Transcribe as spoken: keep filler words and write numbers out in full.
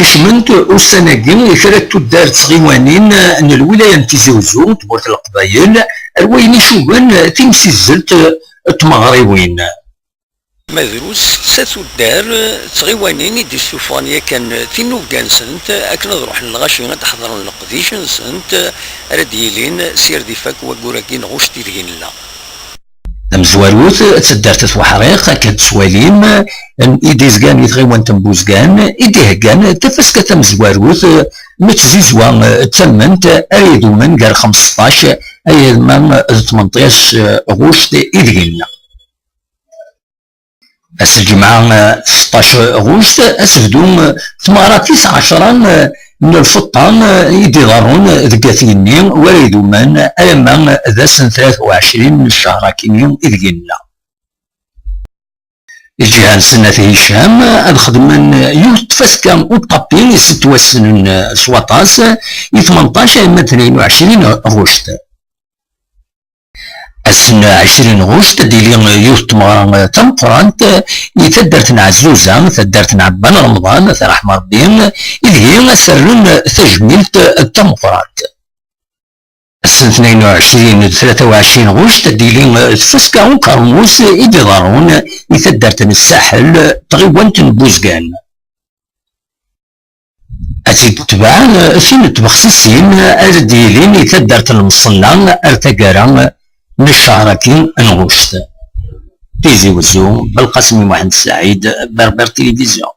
Kecment ussan-agi kra n tuddar d tɣiwanin n lwilaya n Tizi Uzzu, tmurt n Leqbayel, ar wayen icuban timsizzelt n tmeɣriwin. Ma drus, setta tuddar d tɣiwanin i d-issufɣen yakan tinuga-nsent akken ad ruḥen lɣaci ad d-ḥeḍren leqdic-nsent ara d-yilin s yir d ifak waggur-agi n ɣuct ideg i nella. Tamezwarut, d taddart At Weḥriq, akken tettwalim, i d-izgan i tɣiwant n Buzgan, i d-iheggan tafaska tamezwarut n tzizwa d tamment ara idumen gar xmesṭac ayama d tmenṭac ɣuct ideg i nella. Ass n lǧemɛa, seṭṭac ɣuct, asebdu, tmeɣra tis ɛecra n lfeṭṭa i d-iḍerrun deg At Yenni, wara idumen alamma d ass n tlata u ɛecrin n ccehr akini ideg i nella. Lǧiha-nsen At Hicam ad xedmen yiwet tfaska uṭapi isettwassnen s waṭas i tmenṭac alamma d tnayen u ɛecrin ɣuct. Ass n ɛecrin ɣuct ad d-tili yiwet tmeɣra tameqqrant i taddart n Ɛezzuza, taddart n Ɛebban Remḍan, at Raḥma Rebbi, ideg ad s-rren tajmilt tameqqrant. Ass n tnayen u ɛecrin d tlata u ɛecrin ɣuct ad d-tili tfaska ukermus i d-iḍerrun i taddart n Ssaḥel, tɣiwant n Buzgan. Ad tt-id-tetbeɛ tin n tbexsisin ara d-yilin i taddart n Lemṣella ar taggara n ccehr-agi n ɣuct. Tizi Wezzu, Belqasem Muḥend Saɛid, Berber Télévision.